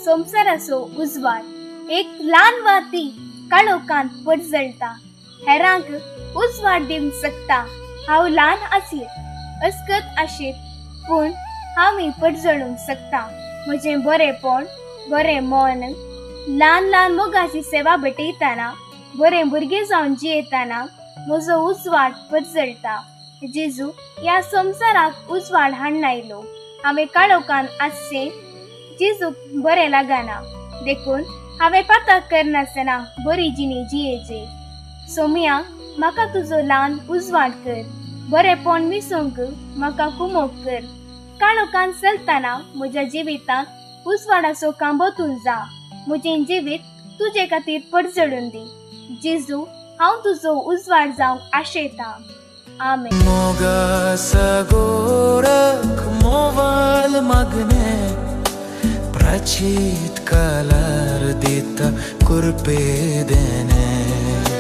संवसाराचो उजवाड. एक ल्हान वाती काळोखांत परजळटा, हेरांक उजवाड दिवंक शकता. हांव ल्हान आसीत, अस्कत आशीत, पूण हांव परजळूंक शकता. म्हजें बरेंपण, बरें मन, ल्हान ल्हान मोगाची सेवा भेटयतना, बरें भुरगें जावन जियेतना म्हजो उजवाड परजळटा. जेजू ह्या संवसाराक उजवाड हाडून आयलो. हांवें काळोखान आसचें जेजूक बरें लागना, देखून हांवें पाताक करनासतना बरी जिणी जियेची. सोमया, म्हाका तुजो ल्हान उजवाड कर, बरेंपण मिसोवंक म्हाका कुमोक कर. काळोखान चलतना म्हज्या जिवितांत उजवाडाचो कांबो तूं जा. म्हजें जिवीत तुजे खातीर परजळून दी. जेजू, हांव तुजो उजवाड जावंक आशेता. आमेन. मोगा सगोरक मोवाल मागणे प्राचीत कालार दिता कुरपे देने.